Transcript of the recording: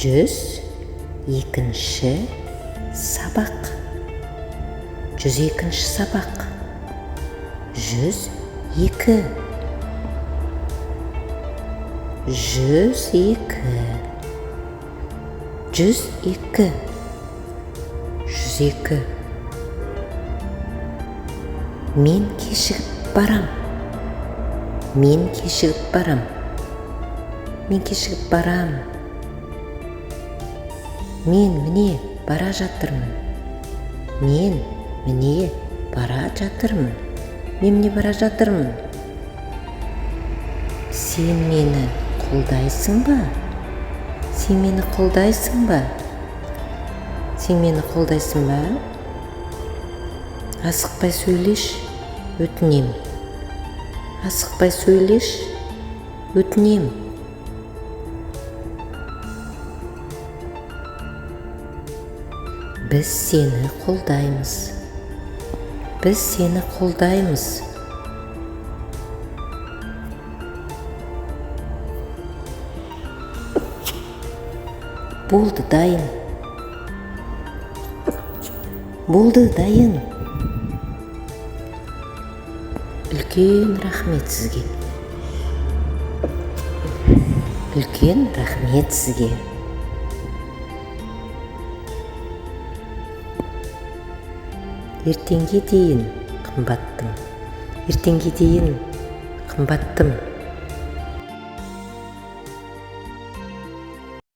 102-ші сабақ. 102-ші сабақ. 102. 102. 102. 102. Мен кешігіп барам. Мен кешігіп барам. Мен кешігіп барам. Мен міне бара жатырмын. Мен міне бара жатырмын. Мен міне бара жатырмын. Сен мені қолдайсың ба? Сен мені қолдайсың ба? Сен мені қолдайсың ба? Асықпай сөйлеш, өтінем. Асықпай сөйлеш, өтінем. Біз сені қолдаймыз. Біз сені қолдаймыз. Болды, дайын. Болды, дайын. Үлкен рахмет сізге. Үлкен рахмет сізге. Ертеңге дейін, қымбаттым. Ертеңге дейін, қымбаттым.